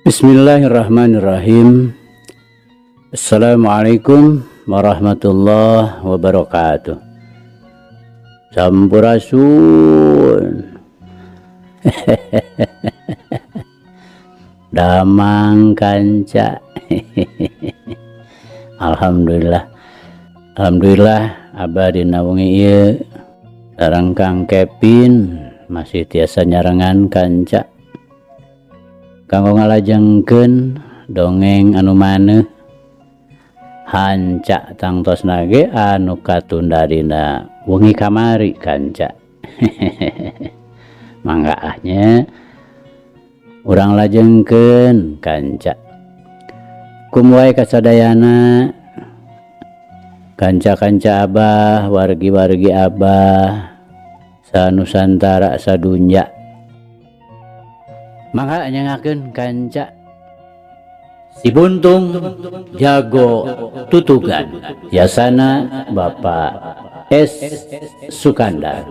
Bismillahirrahmanirrahim. Assalamualaikum warahmatullahi wabarakatuh. Sampurasun. Damang kanca. Alhamdulillah. Alhamdulillah abah dina wengi ieu sareng Kang Kevin masih tiasa nyarengan kanca. Kanggo ngalajengkeun dongeng anu maneuh hanca tangtosna ge anu katunda dina wengi kamari kanca. Mangga ah nya urang lajengkeun kanca. Kum wae kasadayana kanca-kanca abah, wargi-wargi abah sanusantara sadunya. Mangga nyengakeun kanca Si Buntung Jago Tutugan yasana Bapak S Sukandar.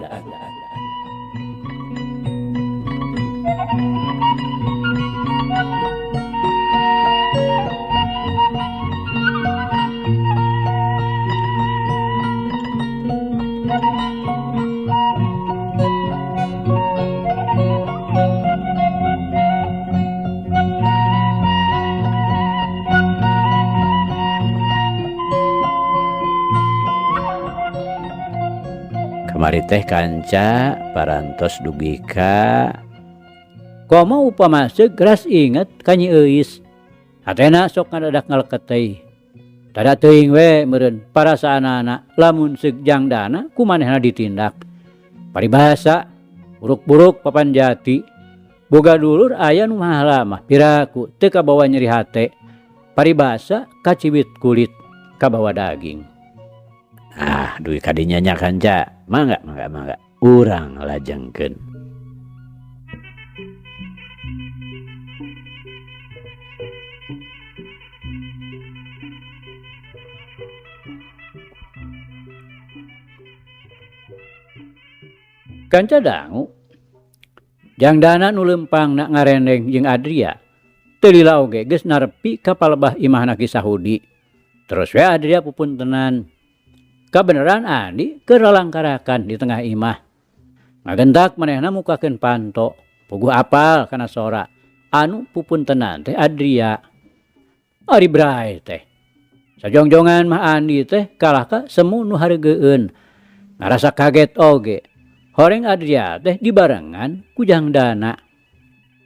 Kamari teh kanca parantos dugi ka komo upama seugras inget ka Nyi Euis. Hatena sok ngadadak ngaleket teuing. Tada teuing we meureun parasaanana lamun seug jangdana ku manehna ditindak. Paribasa buruk-buruk papan jati. Boga dulur aya nu mahala mah piraku teu kabawa nyeri hate. Paribasa kaciwit kulit kabawa daging. Ah, duit kadinya nya kanca. Mangga, mangga, mangga. Urang lajengkeun. Kanca dangu. Jangdana nu leumpangna ngarendeng jeung Adria. Teu lila oge geus narepi ka palebah imahna Ki Sahudi. Terus we Adria pupuntenan. Kabeneran Andi keur lalangkarakan di tengah imah. Ngagentak manehna mukakeun panto, puguh apal kana sora anu pupuntenan teh Adria. Ari bray teh. Sajongjongan mah Andi teh kalah ka semu nu hareugeun. Ngarasa kaget oge. Horeng Adria teh dibarengan ku jangdana.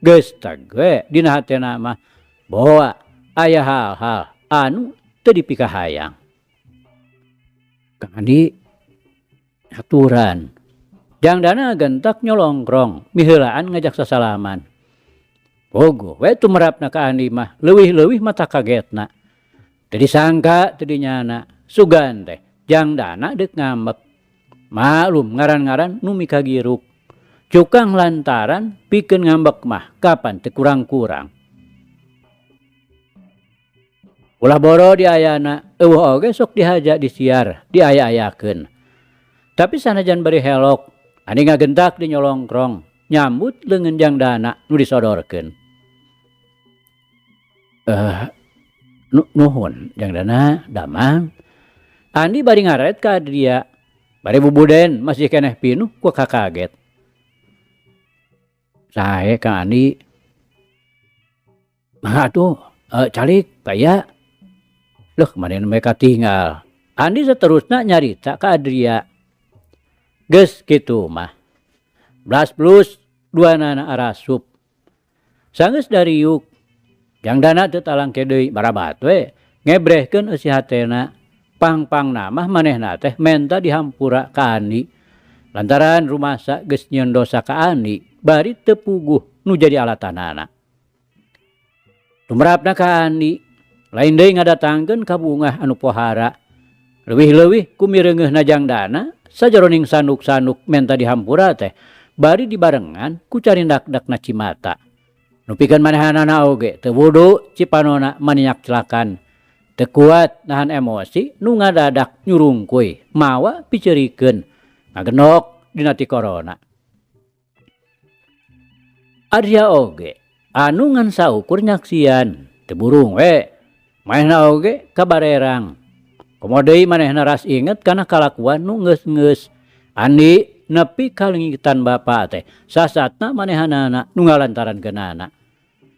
Geus teg we dina hatena mah boa aya hal-hal anu teu dipikahayang. Kang Andi aturan. Jangdana gentak nyolongkrong miheulaan ngajak sasalaman. Puguh we tumerapna ka Andi mah leuwih-leuwih mata kagetna. Teu disangka teu dinyana sugan teh jangdana deuk ngambek. Maklum ngaran-ngaran nu mikagiruk. Cukang lantaran pikeun ngambek mah kapan teu kurang-kurang. Ulah boro diayana eueuh oge sok dihaja disiar diaya-ayakeun. Tapi sanajan bari helok Andi ngagentak di nyolongkrong nyambut leungeun jangdana nu disodorkeun. Nuhun jangdana damang. Andi bari ngaret ka Adria. Bari bubuden masih keneh pinuh ku kakaget. Sae Kang Andi. Mangga atuh calik paya. Loh kemarin mereka tinggal. Andi seterusna nyarita ka Adria. Geus kitu mah. Blas plus dua nana arasup. Sanggeus dariuk. Jangdana teu talangke deui barabat we. Ngebrehkeun eusi hatena. Pang-pangna mah manehna teh menta dihampura ka Andi. Lantaran rumasa geus nyieun dosa ka Andi, bari teu puguh nu jadi alatanana. Tumrapna ka Andi, lain deui ngadatangkeun kabungah anu pohara. Leuwih-leuwih ku mireungeuhna jangdana, sajaroning sanduk-sanduk menta dihampura teh, bari dibarengan ku carindakdakna cimata. Nu pikeun manehanana oge teu wudu cipanona maninyak celakan. Teu kuat nahan emosi nu ngadadak nyurungkuy mawa piceurikeun ngagenok dina ti korona. Adria oge Anu ngan saukur nyaksian, teu burung we. Manehna oge kabarerang. Komo deui manehna ras inget kana kalakuan nu geus-geus. Andi nepi ka leungitan bapa teh sasatna manehanana nu ngalantarankeunana.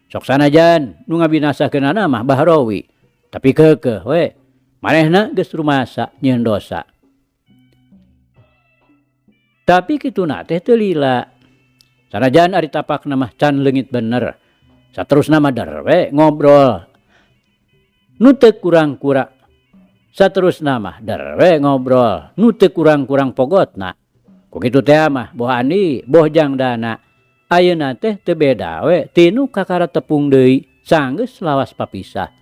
Sok sanajan nu ngabinasakeunana mah Bahrowi, tapi keukeuh we manehna geus rumasa nyieun dosa. Tapi kituna teh teu lila. Sanajan ari tapakna mah can leungit bener. Saterusna mah der we ngobrol. Nu teu kurang-kurang saterusna mah der we ngobrol nu teu kurang-kurang pogotna. Ku kitu tea mah boh Andi boh Jangdana ayeuna teh teu beda we tinu kakara tepung deui sanggeus lawas papisah.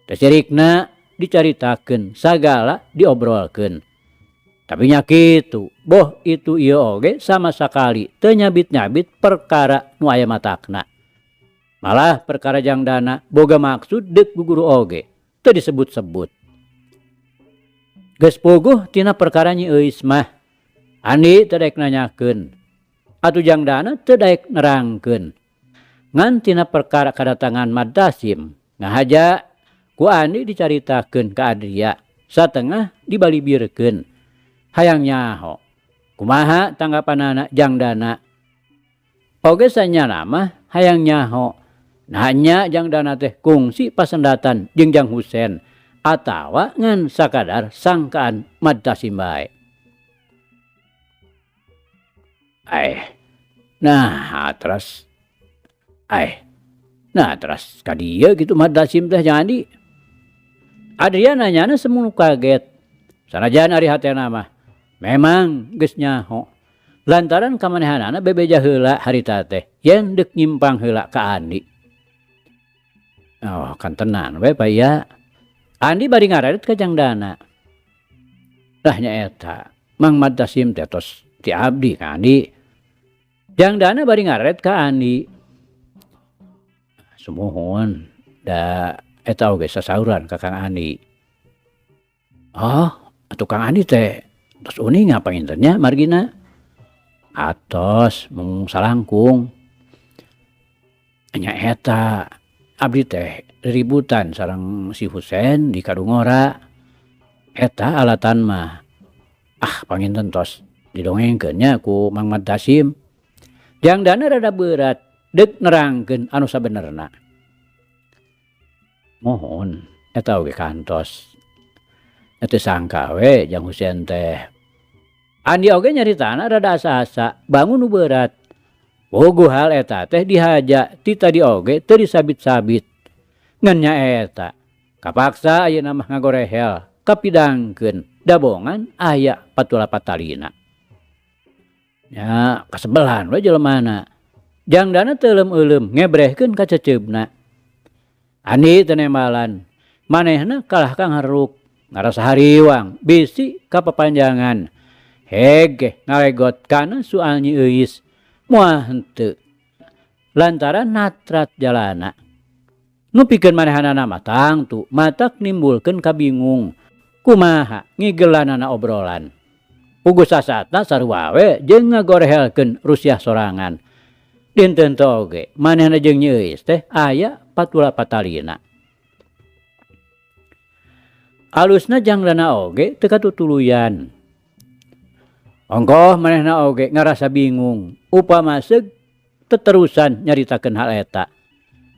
Teu sirikna dicaritakeun sagala diobrolkeun. Tapi nya kitu boh itu ieu oge sama sakali teu nyabit-nyabit perkara nu aya matakna. Malah perkara Jangdana boga maksud deuk guguru oge teu disebut-sebut. Geus puguh tina perkara Nyi Euis mah Andi teu daek nanyakeun atuh Jangdana teu daek nerangkeun. Ngan tina perkara kadatangan Mad Tasim ngahaja ku Andi dicaritakeun ka Adria satengah dibalibirkeun. Hayang nyaho kumaha tanggapanana Jangdana. Oge sanyana mah hayang nyaho naha nya Jangdana teh kungsi pasendatan jeung Jang Husen atawa ngan sakadar sangkaan Mad Tasim bae. Nah teras nah teras ka dieu kitu Mad Tasim teh Jang Andi. Adria nanyana semu kaget. Sanajan ari hatena mah memang geus nyaho. Lantaran kamanehanana bebeja heula harita teh yen deuk nyimpang heula ka Andi. Oh kantenan we paya. Andi bari ngararet ka Jangdana. Lah nyaeta Mang Mad Tasim teh tos ti abdi ka Andi. Jangdana bari ngararet ka Andi. Sumuhun da eta oge sasauran ka Kang Andi. Oh atuh Kang Andi teh tos uninga panginten nya margina. Atos mung salangkung. Nyaeta abdi teh riributan sareng si Husen di Kadungora. Eta alatan mah. Ah panginten tos didongengkeun nya ku Mang Mad Tasim. Jangdana rada beurat deuk nerangkeun anu sabenerna. Muhun eta oge kantos. Teu sangka we Jang Husen teh. Andi oge nyaritana rada asa-asa bangun nu beurat. Puguh hal eta teh dihaja ti tadi oge teu disabit-sabit. Ngan nyaeta kapaksa ayeuna mah ngagorehel kapidangkeun dabongan aya patula patalina. Nya kasebelan we jelemana. Jangdana teu euleum-euleum ngebrehkeun ka ceceubna. Andi teu nembalan manehna kalah ka ngaruk ngarasa hariwang bisi kapapanjangan. Hegeh ngalegot kana soal Nyi Euis moal henteu lantaran natrat jalana. Nu pikeun manehanana mah tangtu matak nimbulkeun kabingung kumaha ngigelanana obrolan. Puguh sasatna sarua we jeung ngagorehelkeun rusiah sorangan. Dinten teh oge manehna jeung Nyi Euis teh aya patula patalina. Alusna Jangdana oge teu katutuluyan. Ongkoh manehna oge ngarasa bingung upama seug teterusan nyaritakeun hal eta.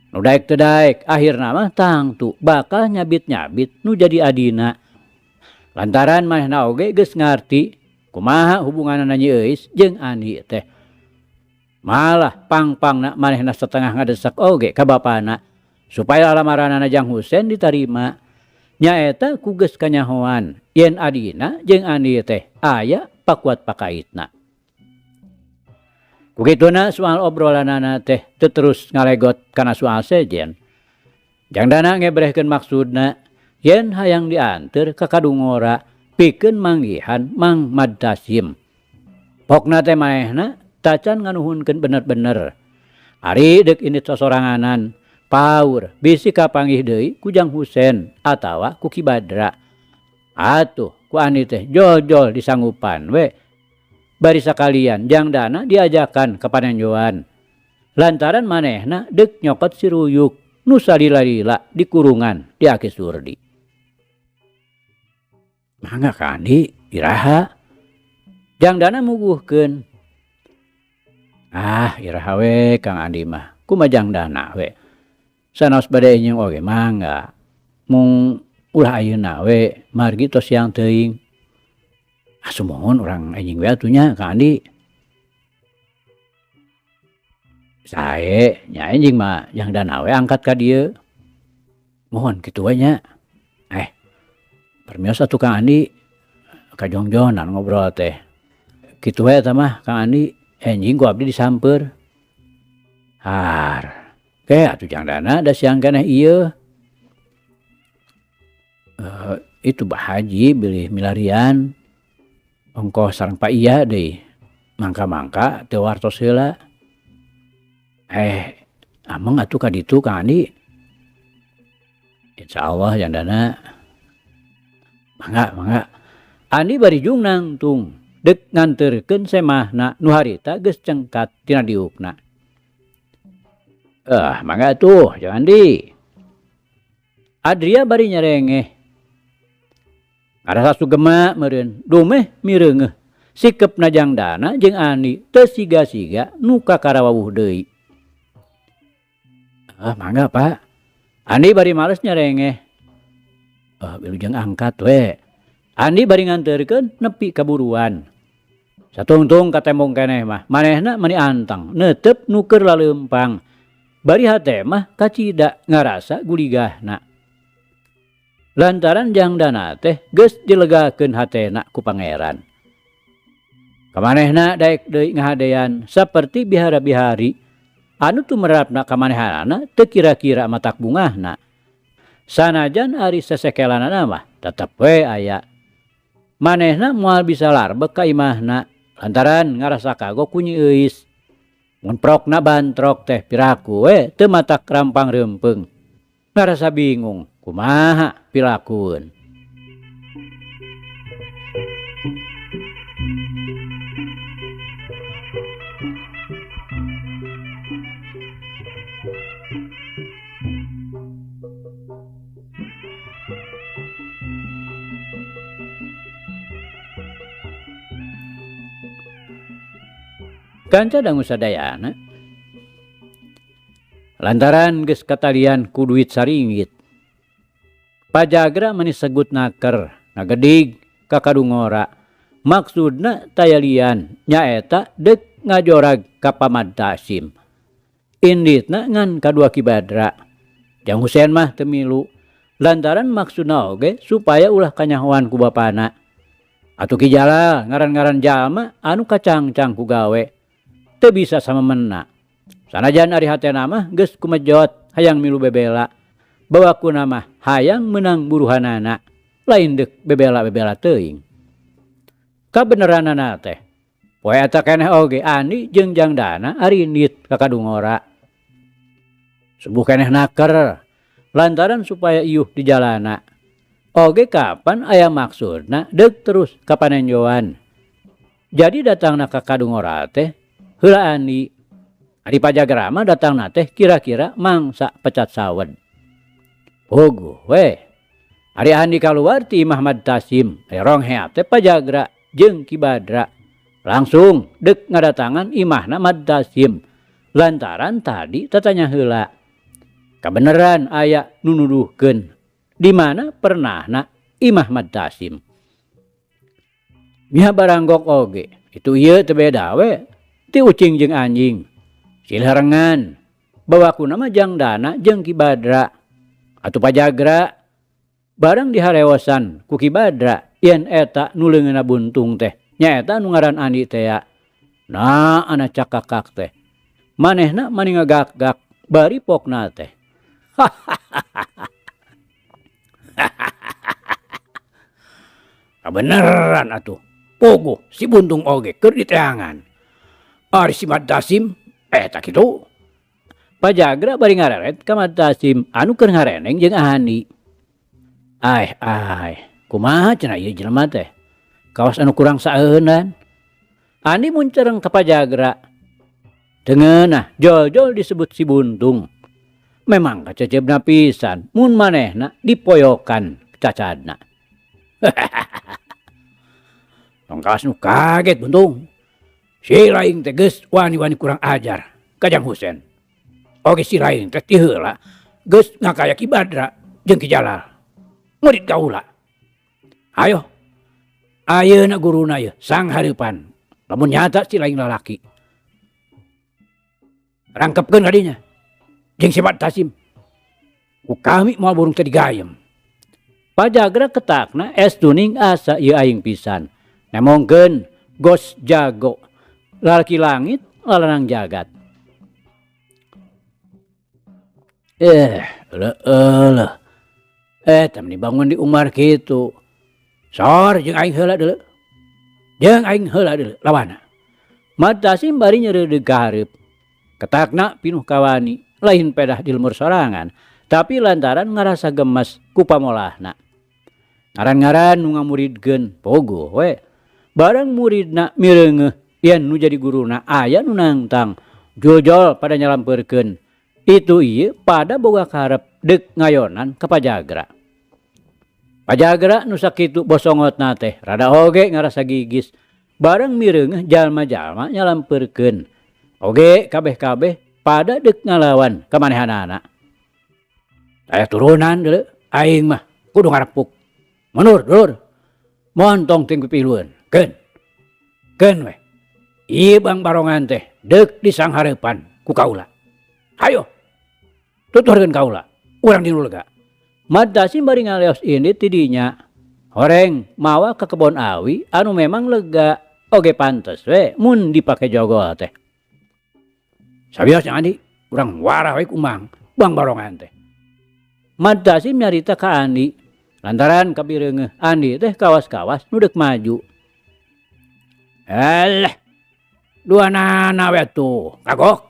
Nu daek teu daek akhirna mah tangtu bakal nyabit-nyabit nu jadi adina. Lantaran manehna oge geus ngarti kumaha hubunganana Nyi Euis jeung Andi teh. Malah pang-pangna manehna satengah ngadesak oge ka bapana supaya lamaranana Jang Husen ditarima. Nyaeta ku geus kanyahoan yen adina jeung Andi teh aya pakuat pakaitna. Ku kituna soal obrolanana teh teu terus ngalegot kana soal sejen. Jangdana ngebrehkeun maksudna yen hayang dianteur ka Kadungora pikeun manggihan Mang Mad Tasim. Pokna teh manehna tacan nganuhunkeun bener-bener. Ari deuk indit sosoranganan paur bisi kapanggih deui ku Jang Husen atawa ku Ki Badra. Atuh ku Andi teh jol-jol disanggupan we. Bari sakalian Jangdana diajakan ka panenjoan. Lantaran manehna deuk nyokot si Ruyuk nu salila-lila di kurungan di Aki Surdi. Mangga Kang Andi, iraha? Jangdana muguhkeun. Ah, iraha we Kang Andi mah. Kumaha jangdana we. Sanaos bade enjing oge mangga. Mung ulah ayeuna we margi tos siang teuing. Ah, sumuhun urang enjing we atuh nya Kang Andi. Sae nya enjing mah jangdana we angkat ka dieu. Mohon kitu we nya. Permios atuh Kang Andi kajongjonan ngobrol teh. Kitu we eta mah Kang Andi enjing ku abdi disamper. Har. Ke atuh jangdana da siang keneh ieu. Itu Bah Haji bilih milarian ongkoh sareng Pak Iya deui. Mangka-mangka teu wartos heula. Ameng atuh ka ditu Kang Andi. Insyaallah jangdana. Mangga, mangga. Andi bari jung nangtung dek nganterkeun semahna nu harita geus cengkat tina diukna. Mangga atuh, Jang Andi. Adria bari nyerengeh. Ngarasa sugema meureun, dumeh mireungeuh. Sikepna Jangdana jeung Andi teu siga-siga nu kakarawuh deui. Mangga, Pak. Andi bari males nyerengeh. Wilujeng angkat we. Andi bari nganterkeun nepi kaburuan. Satungtung ka tembong keneh mah, manehna mani anteng, neuteup nu keur laleumpang. Bari hate mah kacida ngarasa guligahna. Lantaran Jangdana teh geus dilegakeun hatena ku pangeran. Kamanehna daek deui ngahadean saperti bihara-bihari anu tumerapna kamanehanana teu kira-kira matak bungahna. Sanajan ari sesekelanana mah tetep we aya. Manehna moal bisa larbek ka imahna lantaran ngarasa kagok ku Nyi Euis. Mun prokna bantrok teh piraku we teu matak rampang reumpeung. Ngarasa bingung kumaha pilakueun. Kanca dangu sadayana lantaran geus katalian ku duit saringgit. Pajagra meni segut naker ngagedig ka kadungora. Maksudna tayalian nyaeta deuk ngajorag ka Pamad Tasim. Inditna ngan kadua Ki Badra. Jang Husen mah teu milu lantaran maksudna oge supaya ulah kanyahoan ku bapana. Atuh Ki Jalal ngaran-ngaran jalma anu kacangcang ku gawe. Teu bisa samemena. Sanajan ari hatena mah geus kumejot hayang milu bebela. Bawakuna mah hayang meunang buruhanana, lain deuk bebela-bebela teuing. Kabeneranana teh poe eta keneh oge Andi jeung Jangdana arindit ka kadungora. Subuh keneh naker lantaran supaya iuh di jalana. Oge kapan aya maksudna deuk terus ka panenjoan. Jadi datangna ka kadungora teh heula Andi. Ari Pajagra mah datangna teh kira-kira mangsa pecat sawed. Puguh we. Ari Andi kaluar ti Imah Mad Tasim, ari rongheap teh Pajagra jeung Ki Badra. Langsung deuk ngadatangan imahna Mad Tasim. Lantaran tadi tatanya heula. Kabeneran aya nu nuduhkeun di mana pernahna Imah Mad Tasim. Mia baranggok oge, itu ieu teu beda we. Ti ucing jeung anjing. Silih rengan. Bawakuna mah Jangdana jeung Ki Badra. Atuh Pajagra barang diharewosan ku Ki Badra yen eta nu leungeunna buntung teh nyaeta nu ngaran Andi tea. Nah ana cakakak teh. Manehna mani ngagak-gak bari pokna teh. Kabeneran atuh. Puguh si buntung oge keur diteangan. Ari si Mad Tasim eta kitu. Pajagra bari ngareret ka Mad Tasim anu keur ngareneng jeung Andi. Ai ai, kumaha cenah ieu jelema teh? Kawas anu kurang saeunan. Andi muncereng ka Pajagra. Teu ngeunah jol-jol disebut si buntung. Memang kacecebna pisan mun manehna dipoyokan cacadna. Tong kawas nu kaget buntung. Si laing teh geus wani-wani kurang ajar ka Jang Husen. Oge si laing teh ti heula geus ngakaya Ki Badra jeung Ki Jalal. Murid kaula. Ayo. Ayeuna guruna yeuh sang hareupan lamun nyata si laing lalaki. Rangkepkeun ka dinya jeung si Tasim. Ku kami moal burung teh digayem. Pajagra ketakna es tuning asa ieu aing pisan. Nemongkeun gos jago lalaki langit lalanang jagat. Eh, eleuh eleuh. Eta meni bangun di Umar kitu. Sor jeung aing heula deuleu. Jeung aing heula deuleu lawana. Mad Tasim bari nyereudeg ka hareup. Ketakna pinuh kawani, lain pedah di lemur sorangan, tapi lantaran ngarasa gemes ku pamolahna. Ngaran-ngaran nu ngamuridkeun pogoh we. Barang muridna mireungeuh yen nu jadi guruna aya nu nangtang, jol-jol pada nyalampeurkeun. Itu ieu pada boga karep deuk ngayonan ka Pajagra. Pajagra nu sakitu bosongotna teh rada oge ngarasa gigis bareng mireungeuh jalma-jalma nyalampeurkeun. Oge kabeh-kabeh pada deuk ngalawan ka manehanana. Aya turunan deuleu aing mah kudu ngarepuk. Mundur dulur. Montong ting pipilueun. Keun. Keun weh. Ieu Bang Barongan teh deuk disanghareupan ku kaula. Hayo. Tuturkeun kaula. Urang di nu lega. Mad Tasim bari ngaleos indit ti dinya. Horeng mawa ka kebon awi anu memang lega oge pantes we mun dipake jogol teh. Sawios nya Andi, urang warah we kumang Bang Barongan teh. Mad Tasim nyarita ka Andi lantaran kabireungeuh Andi teh kawas-kawas nu deuk maju. Alah, duanana we atuh, kagok.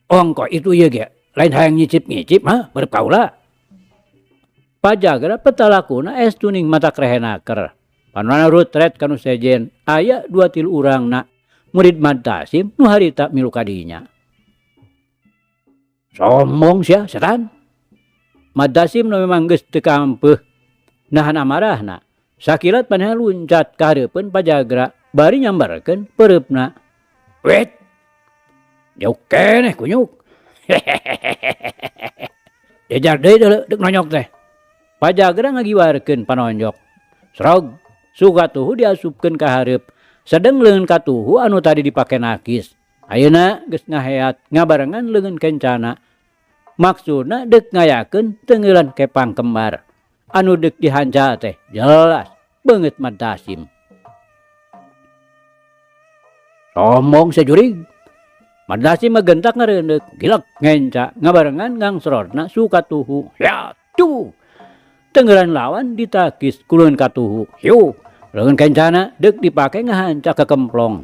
Ongkoh itu ieu ge lain hayang nyicip-nyicip ha barep kaula. Pajagra petalakuna es tuning matak rehenaker. Panona rutret ka nu sejen aya dua tilu urangna murid Mad Tasim nu harita milu ka dinya. Sombong sia setan. Mad Tasim nu memang geus teu kampeuh nahan amarahna. Sakilat manehna luncat ka hareupeun Pajagra bari nyambarkeun peureupna. Wet. Jauh keneh kunyuk. Jajar deui deuleu deuk nonyok teh. Pajagra ngagiwarkeun panonjok. Srog, suka tuhu diasupkeun ka hareup. Sedeng leungeun katuhu anu tadi dipake nakis. Ayeuna geus ngaheat ngabarengan leungeun kencana. Maksudna deuk ngayakeun teungeulan kepang kembar. Anu deuk dihanca teh jelas beungeut Mad Tasim. Sombong sia jurig. Mad Tasim mah gentak ngareundeuk, gilek ngenca ngabarengan ngangsrodna suka tuhu. Ya tuh. Tenggelan lawan ditakis ku leungeun katuhu. Hiu, leungeun kencana deuk dipake ngahanca ka kemplong.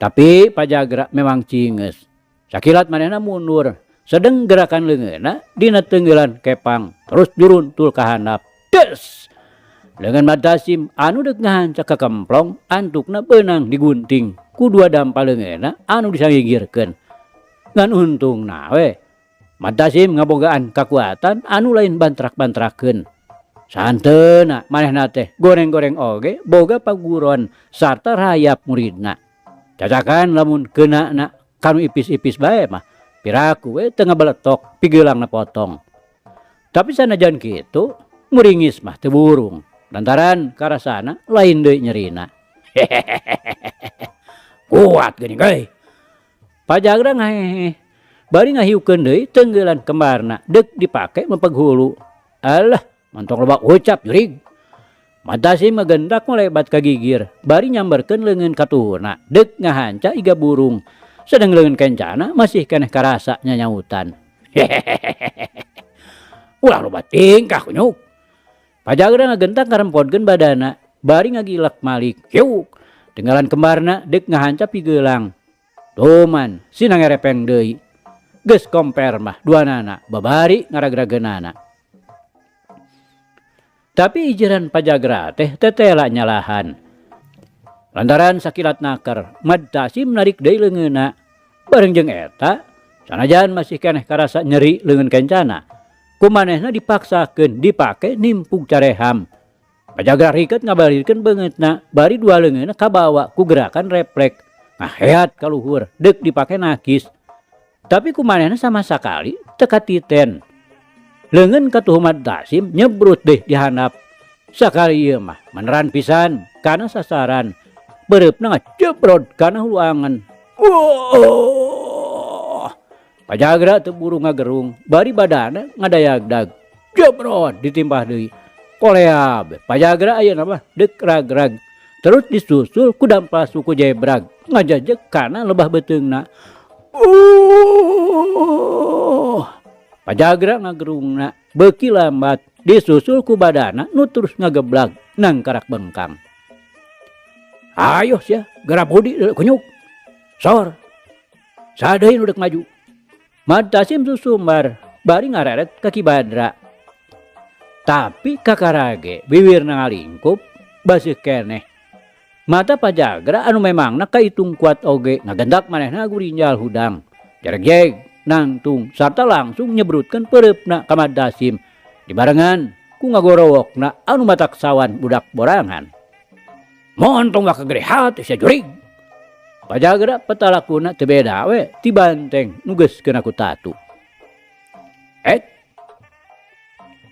Tapi Pajagra memang cinges. Sakilat manehna mundur, sedeng gerakan leungeunna dina tenggelan kepang terus juruntul ka handap. Des! Leungeun Mad Tasim anu deuk ngahanca ka kemplong antukna beunang digunting ku dua dampa leungeunna anu disangigirkeun. Ngan untungna we Mad Tasim ngabogaan kakuatan anu lain bantrak-bantrakeun. Sahanteuna manehna teh goreng-goreng oge boga paguron sarta rayap muridna. Cacakan lamun keunana kanu ipis-ipis bae mah piraku we teu ngabeletok pigeulangna potong. Tapi sanajan kitu muringis mah teu burung lantaran karasana lain deui nyerina. Kuat geuning euy. Pajagra ngahehe bari ngahiukeun deui teungeulan kembarna deuk dipake mepeg hulu. Alah, mantong loba ucap jurig. Mad Tasim magendak molebat ka gigir bari nyamberkeun leungeun katuhuna deuk ngahanca iga burung. Sedeng leungeun kencana masih keneh karasa nyanyautan. Ulah loba tingkah kunyuk. Pajagra ngagentak ngarempodkeun badana bari ngagilek malik. Hiuk, tinggalan kembarna deuk ngahanca pigeulang. Tuman sina ngerepeng deui. Geus komper mah duanana babari ngaragrageunana. Tapi ijiran Pajagra teh tetela nyalahan. Lantaran sakilat naker, Mad Tasim narik deui leungeunna. Bareng jeung eta, sanajan masih keneh karasa nyeri leungeun kencana, ku manehna dipaksakeun dipake nimpug careham. Pajagra riket ngabalirkeun beungeutna bari dua leungeunna kabawa ku gerakan refleks ngaheat ka luhur deuk dipake nakis. Tapi ku manehna sama sakali teu katiten. Leungeun katuhu Mad Tasim nyebrut deh di handap. Sakali ieu mah meneran pisan kana sasaran. Beureupna ngajebrod kana hulu angen. Wuuh! Pajagra teu buru ngagerung bari badana ngadayagdag. Jebrod ditimpah deui. Koleab Pajagra ayeuna mah deuk rag-rag. Terus disusul ku dampal suku jebrag ngajajeg kana lebah beuteungna. Uuh! Pajagra ngagerungna beuki lambat disusul ku badana nu terus ngageblag nangkarak bengkang. Ayo sia garap hudi kunyuk. Sor. Saha deui nu deuk maju? Mad Tasim susumbar bari ngareret ka Ki Badra. Tapi kakarage biwirna ngalingkup baseuh keneh. Mata Pajagra anu memangna kaitung kuat oge ngagendak manehna gurinjal hudang. Jaregjeg nangtung sarta langsung nyebrutkeun peureupna ka Mad Tasim. Dibarengan ku ngagorowokna anu matak sawan budak borangan. Montong waka gede hate sia jurig. Pajagra petalakuna teu beda we ti banteng nu geus kena ku tatu. Et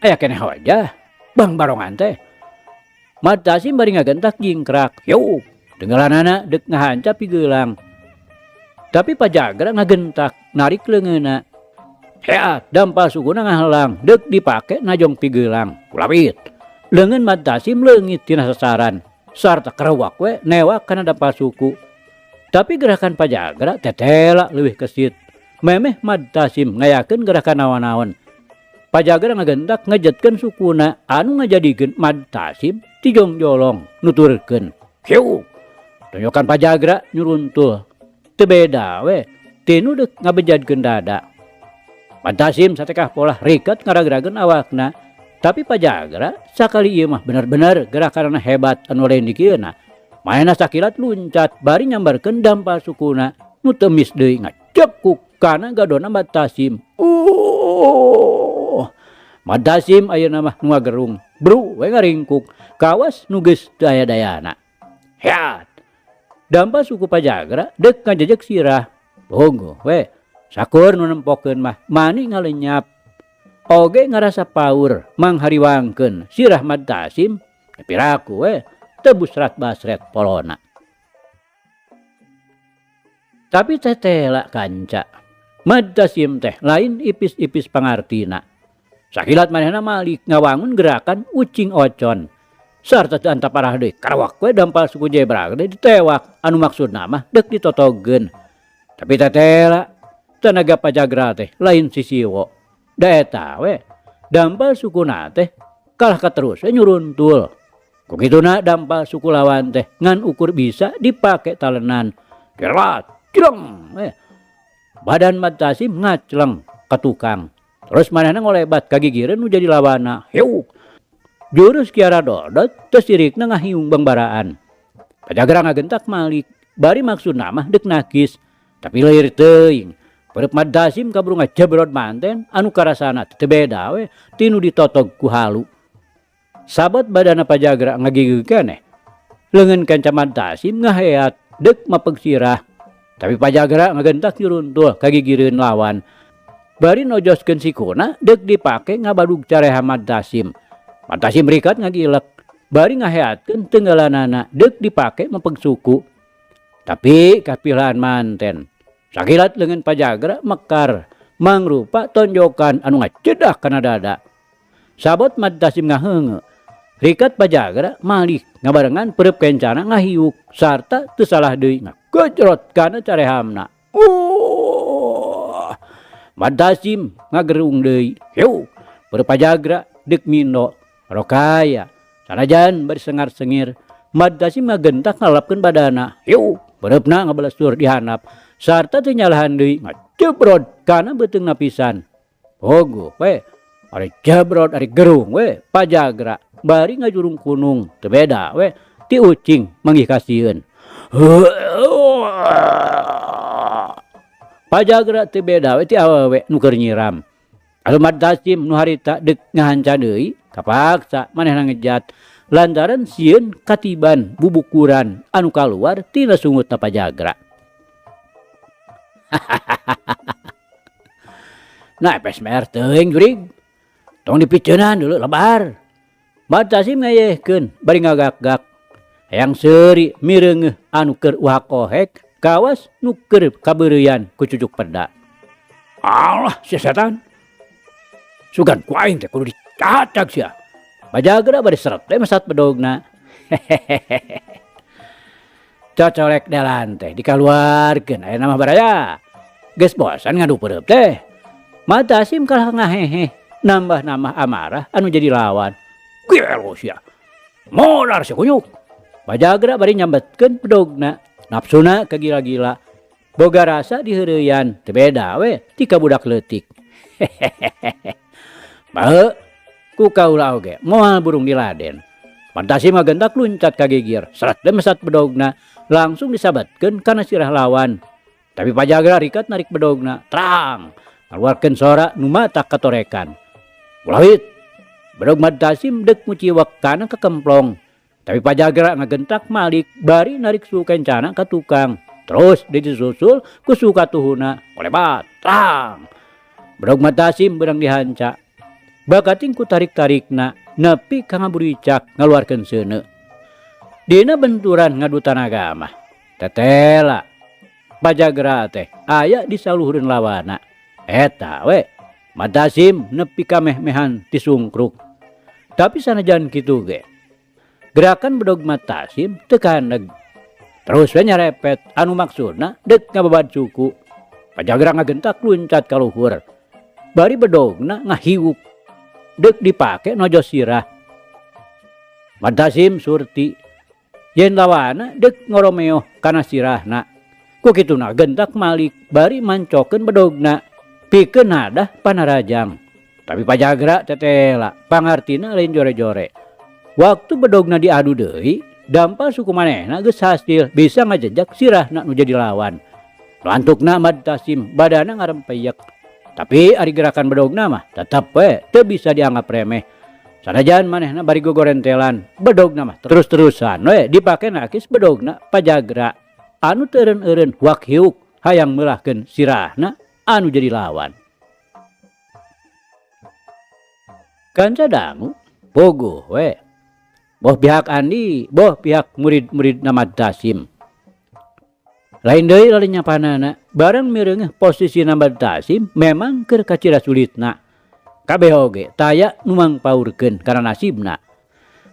aya keneh wajah bang barongan teh. Mad Tasim bari ngagentak jingkrak. Yuk, tenggelanana deuk ngahanca pigeulang. Tapi Pajagra ngagentak narik leungeunna. Heat, dampal sukuna ngahalang deuk dipake najong pigeulang. Kulawit. Leungeun Mad Tasim leungit tina sasaran. Sarta kerewak we newak kana dampal suku. Tapi gerakan Pajagra tetela leuwih kesit. Memeh Mad Tasim ngayakeun gerakan naon-naon. Pajagra ngagentak ngejetkeun sukuna anu ngajadikeun Mad Tasim tijongjolong nuturkeun. Hiu! Tonyokan Pajagra nyuruntul. Teu beda we tinu deuk ngabejadkeun dada. Mad Tasim satekah polah riket ngaragrageun awakna. Tapi Pajagra sakali ieu mah bener-bener gerakanna hebat anu lain dikieuna. Manehna sakilat luncat bari nyambarkeun dampal sukuna nu teu emis deui ngacekuk kana gadona Mad Tasim. Mad Tasim ayeuna mah nu ngagerung. Bru we ngaringkuk kawas nu geus teu aya dayana. Heat! Dampal suku Pajagra deuk ngajejeg sirah. Tunggu we sakur nu nempokeun mah mani ngalenyap. Oge ngarasa paur manghariwangkeun sirah Mad Tasim tapi raku we teu busrat basret polona. Tapi tetela kanca. Mad Tasim teh lain ipis-ipis pangartina. Sakilat manehna malik ngawangun gerakan ucing ocon. Sarta teu antap parah deui karawak we dampal suku jebrag deui ditewak anu maksudna mah deuk ditotogeun. Tapi tetela tenaga Pajagra teh lain sisiwo. Da eta we dampal sukuna teh kalah katerus we nyuruntul. Ku kituna dampal suku lawan teh ngan ukur bisa dipake talenan. Gerat, jleng we. Badan Mad Tasim ngacleng ka tukang. Terus manehna ngolebat ka gigireun nu jadi lawanna. Hiuk. Jurus Kiara Dodot teu sirikna ngahiung bangbaraan. Pajagra ngagentak malik bari maksudna mah deuk nakis. Tapi leuir teuing. Peureub Mad Tasim kaburu ngajebrod manten anu karasana teu beda we tinu ditotog ku halu. Sabot badana Pajagra ngagigig keneh. Leungeun kanca Mad Tasim ngaheat deuk mapeg sirah. Tapi Pajagra ngagentak nyuruntul ka gigireun lawan. Bari nojoskeun sikuna deuk dipake ngabadug careha Mad Tasim. Mad Tasim rikat ngagilek. Bari ngaheatkeun tenggelanana deuk dipake mapeg suku. Tapi kapilaan manten. Sakilat leungeun Pajagra mekar mangrupa tonjokan anu ngacedah kana dada. Sabot Mad Tasim ngaheungeu. Rikat Pajagra malik ngabarengan peureub kencana ngahiuk sarta teu salah deui ngagejrot kana carehamna. Mad Tasim ngagerung deui. Hiuk peureub Pajagra deuk mindo. Rokaya sanajan bari sengar-sengir Mad Tasim ngagentak ngalapkeun badana. Hiuk peureupna ngabalesur di handap sarta teu nyalahan deui ngajebrod kana beuteungna pisan. Pogo we ari jebrod ari gerung we Pajagra bari ngajurung kunung teu beda we ti ucing manggih kasieun. Pajagra teu beda we ti awewe nu keur nyiram. Anu Mad Tasim nu harita deuk ngahanca deui kapaksa manehna ngejat lantaran sieun katiban bubukuran anu kaluar tina sungutna Pajagra. Nah epes mer teuing jurig. Tong dipiceunan dulu lebar. Mad Tasim ngayehkeun bari ngagak-gak. Hayang seuri mireungeuh anu keur uhak kohek kawas nu keur kabeureuyan ku cucuk peda. Alah sia setan. Sugan ku aing teh kudu dicacag sia. Bajagra bari seret we mesat bedogna. Hehehe. Cocolek dalan teh dikaluarkeun ayeuna mah baraya. Geus bosan ngadu peureub teh. Mad Tasim kalah ngaheheh nambah-nambah amarah anu jadi lawan. Gelo sia. Modar sia kunyuk. Bajagra bari nyambetkeun bedogna. Nafsuna kagila-gila. Boga rasa diheureuyaan teu beda we ti ka budak leutik. Hehehe. Bae ku kaula oge moal burung diladen. Mad Tasim ngagentak luncat ka gigir, seret we mesat bedogna langsung disabetkeun kana sirah lawan. Tapi Pajagra rikat narik bedogna, trang ngaluarkeun sora nu matak katorekan. Ulawit. Bedog Mad Tasim deuk nguciwek kana kekemplong. Tapi Pajagra ngagentak malik bari narik suhu kencana ka tukang. Terus disusul ku suhu katuhuna, kolebat, trang. Bedog Mad Tasim beurang dihanca. Bakating ku tarik-tarikna nepi ka ngaburicak ngaluarkeun seuneu. Dina benturan ngadu tanaga mah. Tetela Pajagra teh aya di saluhureun lawana. Eta we Mad Tasim nepi ka meh-mehan ti sungkruk. Tapi sanajan kitu ge gerakan bedog Mad Tasim teu kaneg. Terus we nyarepet anu maksudna deuk ngababad suku. Pajagra ngagentak luncat ka luhur. Bari bedogna ngahiwuk deuk dipake nojo sirah. Mad Tasim surti yen lawana deuk ngoromeoh kana sirahna. Ku kituna gentak malik bari mancokeun bedogna pikeun hadah panarajang. Tapi Pajagra tetela pangartina lain jore-jore. Waktu bedogna diadu deui, dampal suku manehna geus hasil bisa ngajejak sirahna nu jadi lawan. Nu antukna Mad Tasim badana ngarempeyek. Tapi ari gerakan bedogna mah tetep we teu bisa dianggap remeh. Sanajan manehna bari gogorentelan, bedogna mah terus-terusan we dipake nakis bedogna Pajagra anu teu eureun-eureun huak hiuk hayang meulahkeun sirahna anu jadi lawan. Kanca dangu puguh we. Boh pihak Andi, boh pihak murid-murid Mad Tasim. Lain deui lalenyapanana, barang mireungeuh posisi Mad Tasim memang keur kacira sulitna. Kabeh oge taya nu mangpaurkeun kana nasibna.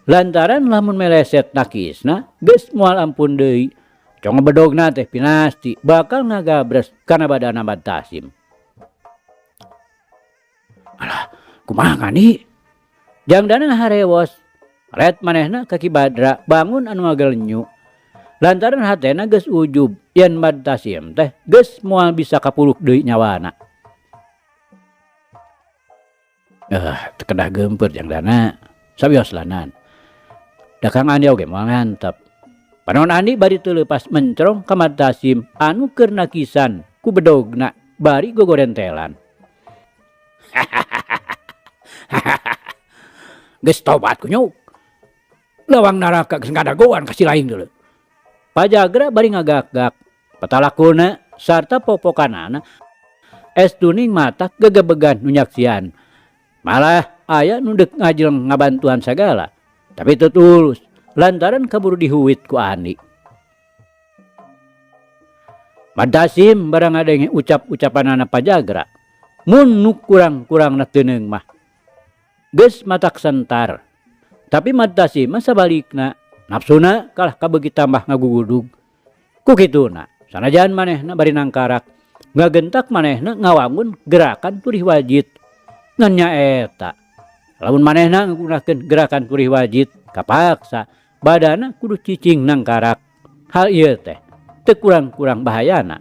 Lantaran lamun meleset nakisna geus moal ampun deui. Cong bedogna teh pinasti bakal ngagabres kana badana Mad Tasim. Alah, kumaha ngani? Jangdana ngaharewos. Ret manehna ka Ki Badra bangun anu ngagelenyu. Lantaran hatena geus ujub yen Mad Tasim teh geus moal bisa kapuluk deui nyawana. Teu kedah geumpeur jangdana. Sawios lanan. Da Kang Andi oge moal ngantep. Panon Andi bari teu leupas mencrong ka Mad Tasim anu keur nakisan ku bedogna bari gogorentelan. Geus tobat kunyuk. Lawang naraka geus ngadagoan ka si lain deuleu. Pajagra bari ngagak-gak. Patalakuna sarta popokanana es tuning matak gegebegan nu nyaksian. Malah aya nu deuk ngajleng ngabantuan sagala. Tapi teu tulus lantaran kaburu dihuit ku Andi. Mad Tasim barang ngadenge ucap-ucapanana Pajagra. Mun nu kurang-kurangna teuneung mah geus matak sentar. Tapi Mad Tasim mah sabalikna, nafsuna kalah kabeuki tambah ngagugudug. Ku kituna, sanajan manehna bari nangkarak, ngagentak manehna ngawangun gerakan turih wajit. Ngan nyaeta, lamun manehna ngagunakeun gerakan turih wajit, kapaksa badana kudu cicing nangkarak. Hal ieu teh teu kurang-kurang bahayana.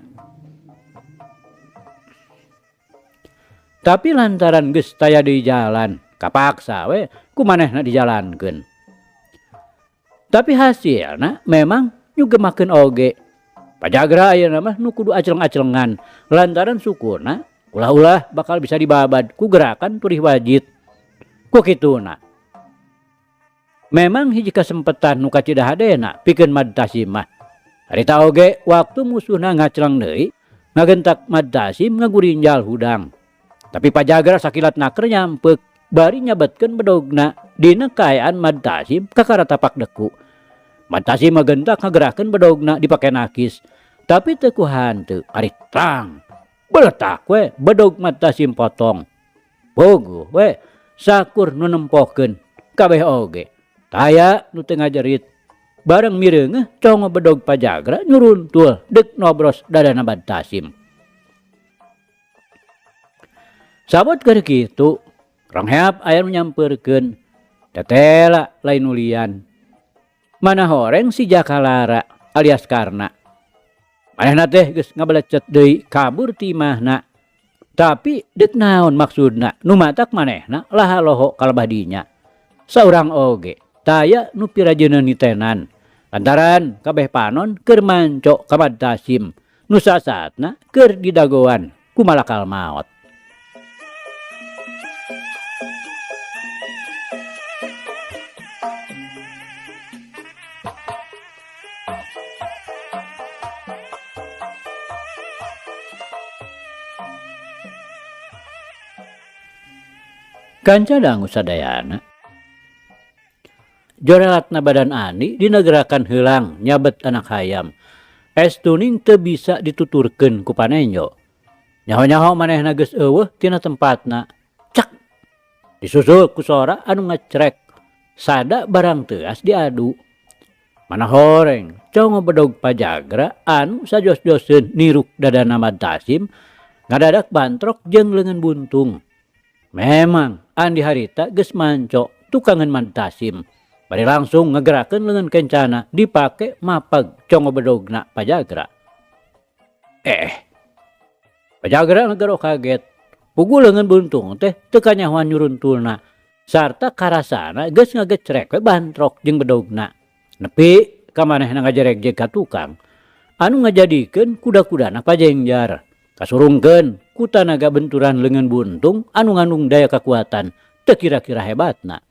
Tapi lantaran geus taya deui jalan, kapaksa we ku manehna dijalankeun. Tapi hasilna memang nyugemakeun oge. Pajagra ayeuna mah nu kudu acleng-aclengan lantaran sukuna ulah-ulah bakal bisa dibabad ku gerakan turih wajit. Ku kituna. Memang hiji kasempetan nu kacida hadena pikeun Mad Tasim mah. Harita oge waktu musuhna ngacleng deui ngagentak Mad Tasim ngagurinjal hudang. Tapi Pajagra sakilat naker nyampeuk bari nyabetkeun bedogna dina kaayaan Mad Tasim kakara tapak deku. Mad Tasim ngagentak ngagerakeun bedogna dipake nakis. Tapi teu ku hanteu ari tang. Beletak we bedog Mad Tasim potong. Puguh we sakur nu nempokeun kabeh oge. Taya nu teu ngajerit. Bareng mireungeuh congo bedog Pajagra nyuruntul deuk nobros dadana Mad Tasim. Sabot keur kitu, rongheap aya nu nyampeurkeun. Tetela lain nulian. Mana horeng si Jakalara alias Karna. Manehna teh geus ngabelecet deui kabur ti imahna. Tapi deuk naon maksudna nu matak manehna laha loho kalebah dinya. Saurang oge taya nu pirajeuneuh nitenan. Lantaran kabeh panon keur manco ka Mad Tasim nu sasaatna keur didagoan ku malakal maot. Kanca dangu sadayana. Jorelatna badan Andi dina gerakan heulang nyabet anak hayam. Estuning teu bisa dituturkeun ku panenjo. Nyaho-nyaho manehna geus eueuh tina tempatna. Cak. Disusul ku sora anu ngecrek. Sada barang teuas diadu. Mana horeng congo bedog Pajagra anu sajos-joseun niruk dadana Mad Tasim ngadadak bantrok jeung leungeun buntung. Memang Andi harita geus manco tukangan Mad Tasim. Bari langsung ngegerakeun leungeun kencana dipake mapag congo bedogna Pajagra. Pajagra ngegero kaget. Puguh leungeun buntung teh teu kanyahoan nyuruntulna. Sarta karasana geus ngagecrek we bantrok jeung bedogna. Nepi ka manehna ngajeregjeg ka tukang anu ngajadikeun kuda-kudana pajengjar. Kasurungkeun ku tanaga benturan leungeun buntung anu ngandung daya kakuatan teu kira-kira hebatna.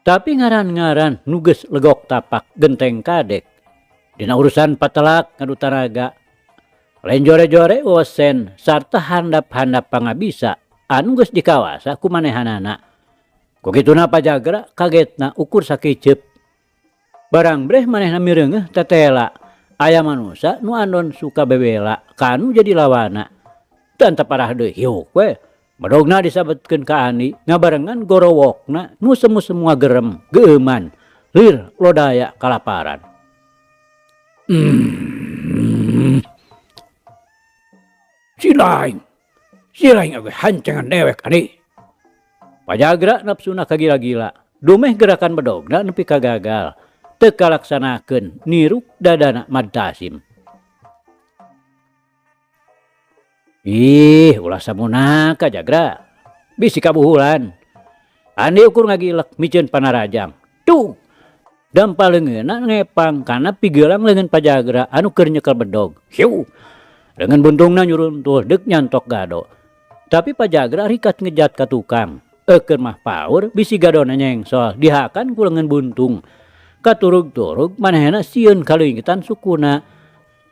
Tapi ngaran-ngaran nu geus legok tapak genteng kadek. Dina urusan patelak ngadu tanaga. Lain jore-jore wesen sarta handap-handap pangabisa anu geus dikawasa ku manehanana. Ku kituna Pajagra kagetna ukur sakiceup. Barang breh manehna mireungeuh tetela. Aya manusa nu andon suka bebela kanu jadi lawana. Teu parah deui hiuk we. Bedogna disabetkeun ka Andi ngabarengan gorowokna nu semu-semua gerem geueuman lir lodaya kalaparan. Si lain oge hancengan dewek Andi. Pajagra nafsuna kagila-gila. Dumeh gerakan bedogna nepi ka gagal. Teu kalaksanakeun niruk dadana Mad Tasim. Ih, ulah samunaka Jagra. Bisi kabuhulan. Andi ukur ngagilek miceun panarajang. Tuh. Dampa leungeunna ngepang kana pigelang leungeun Pajagra anu keur nyekel bedog. Hiu. Leungeun buntungna nyuruntul deuk nyantok gado. Tapi Pajagra rikat ngejat ka tukang. Eukeur mah paur bisi gadona nyengsol dihakan ku leungeun buntung. Katurug-turug manehna sieun kaleungitan sukuna.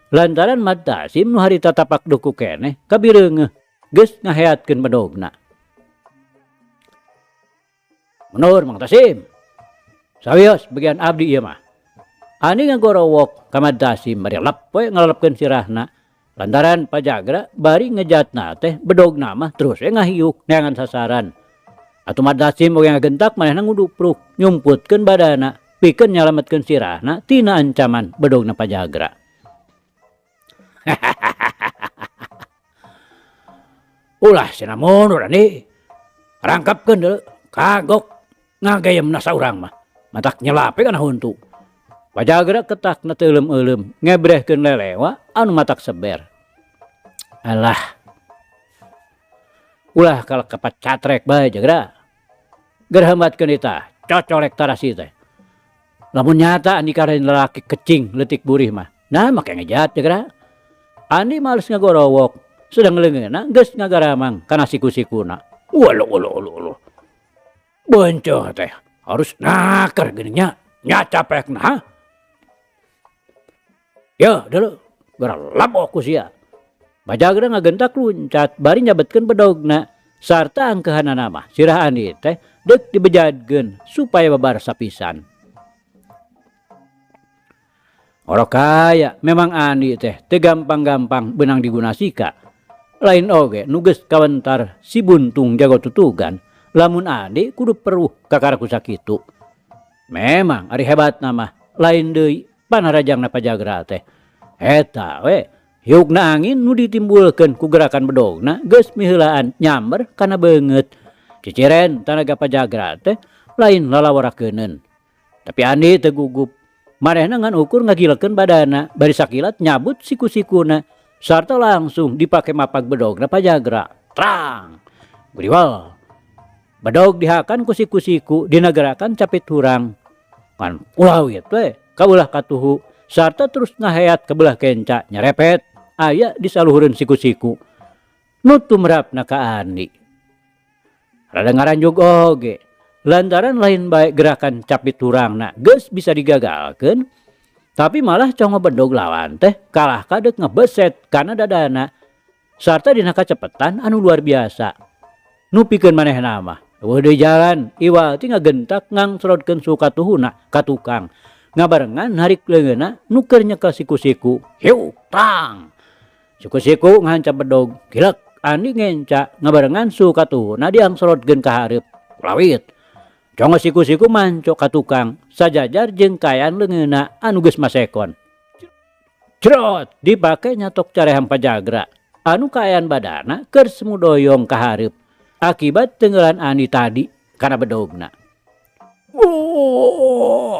Lantaran Mad Tasim nu harita tapak duku keneh kabireungeuh geus ngaheatkeun bedogna. Menur Mang Tasim. Sawios bagian abdi ieu mah. Andi ngagorowok ka Mad Tasim bari lep we ngalelepkeun sirahna. Lantaran Pajagra bari ngejatna teh bedogna mah terus we ngahiuk neangan sasaran. Atuh Mad Tasim oge ngagentak manehna ngudupruk nyumputkeun badana pikeun nyalametkeun sirahna tina ancaman bedogna Pajagra. Ulah cenah mundur Andi. Rangkapkeun deuleu kagok ngagayemna saurang mah. Matak nyelape kana huntu. Pajagra ketakna teu euleum-euleum ngebrehkeun lelewa anu matak seber. Alah. Ulah kalakapat catrek bae Jagra. Gerhembatkeun itah cocolek tarasi teh. Lamun nyata Andika lain lalaki kecing leutik burih mah. Nah make ngejat jagra. Andi males ngagorowok, sedang leungeunna geus ngagaramang kana siku-sikuna. Waluh waluh waluh waluh. Beunceut teh harus naker geuning nya, nya capekna ha. Yeuh deuleu geura labok ku sia. Bajagra ngagentak luncat bari nyabetkeun bedogna sarta angkeuhanana mah sirah Andi teh deuk dibejadkeun supaya babar sapisan. Orok kaya memang Andi teh teu gampang-gampang beunang diguna sika. Lain oge nu geus kawentar si buntung jago tutugan lamun Andi kudu peruh kakara ku sakitu. Memang ari hebatna mah lain deui panarajangna Pajagra teh. Eta we hiukna angin nu ditimbulkeun ku gerakan bedogna geus miheulaan nyamber kana beungeut. Ciciren tanaga Pajagra teh lain lalawarakeuneun. Tapi Andi teu gugup. Manehna ngan ukur ngagilekeun badana bari sakilat nyabut siku-sikuna sarta langsung dipake mapag bedogna Pajagra. Trang! Guriwal! Bedog dihakan ku siku-siku dina gerakan capit hurang. Ngan ulawit we kaulah katuhu sarta terus ngaheat ka belah kenca nyarepet aya di saluhureun siku-siku. Nu tumrapna ka Andi. Rada ngaranjug oge. Lantaran lain bae gerakan capit hurangna geus bisa digagalkeun, tapi malah congo bedog lawan teh kalah ka deuk ngebeset kana dadana sarta dina kacepetan anu luar biasa. Nu pikeun manehna mah eueuh deui jalan iwal ti ngagentak ngangsrodkeun suhu katuhuna ka tukang ngabarengan narik leungeunna nu keur nyekel siku-siku. Hiu tang! Siku-siku ngahancap bedog kilek Andi ngenca ngabarengan suhu katuhuna diangsrodkeun ka hareup. Lawit! Congo siku-siku mancok ka tukang sajajar jeung kaayaan leungeunna anu geus masekon. Crot! Dipake nyatok careham Pajagra anu kaayaan badana keur semu doyong ka hareup akibat tenggelan Andi tadi kana bedogna. Wuh!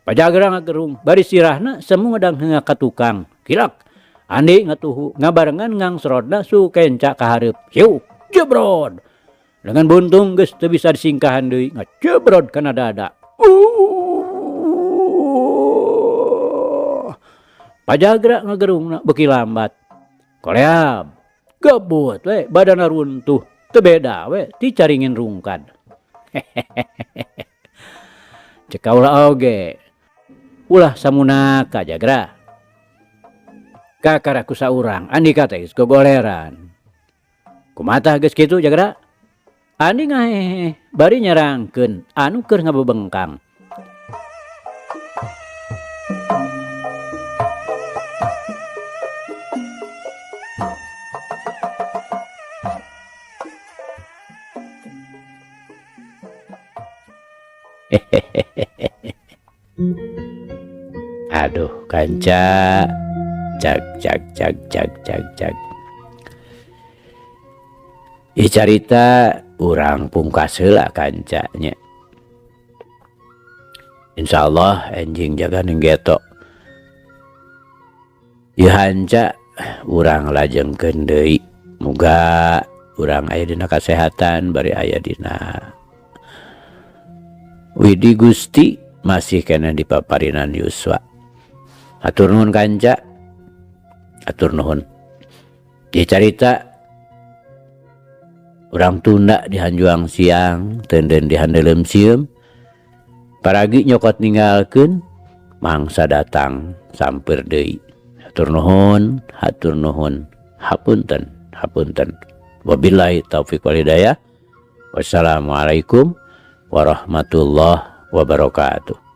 Pajagra ngagerung bari sirahna semu ngedang heunga ka tukang. Kilak! Andi ngatuhu ngabarengan ngangsrodna suhu kenca ka hareup. Hiu! Jebrod! Lengan buntung geus teu bisa disingkahan deui ngajebrod kana dada. Pajagra ngagerungna beuki lambat. Koleab! Gebut we badana runtuh teu beda we ti caringin rungkad. Cek kaula oge ulah samunaka Jagra. Kakara ku saurang Andika teh geus gogoleran. Kumaha geus kitu Jagra? Andi ngahehe bari nyerangkeun anu keur ngabebengkang. Aduh kanca jag jag jag jag jag jag. Ieu carita urang pungkas heula kanca nya. Insyaallah enjing jaga ning geto. Ieu hanca urang lajengkeun deui. Muga urang aya dina kasehatan bari aya dina Widi Gusti masih keneh di paparinan yuswa. Hatur nuhun kanca. Hatur nuhun. Ieu carita urang tunda di hanjuang siang, teunden di handeuleum sieum. Paragi nyokot ninggalkeun mangsa datang sampeur deui. Hatur nuhun, hatur nuhun. Hapunten, hapunten. Wabillahi taufik wal hidayah. Wassalamualaikum warahmatullahi wabarakatuh.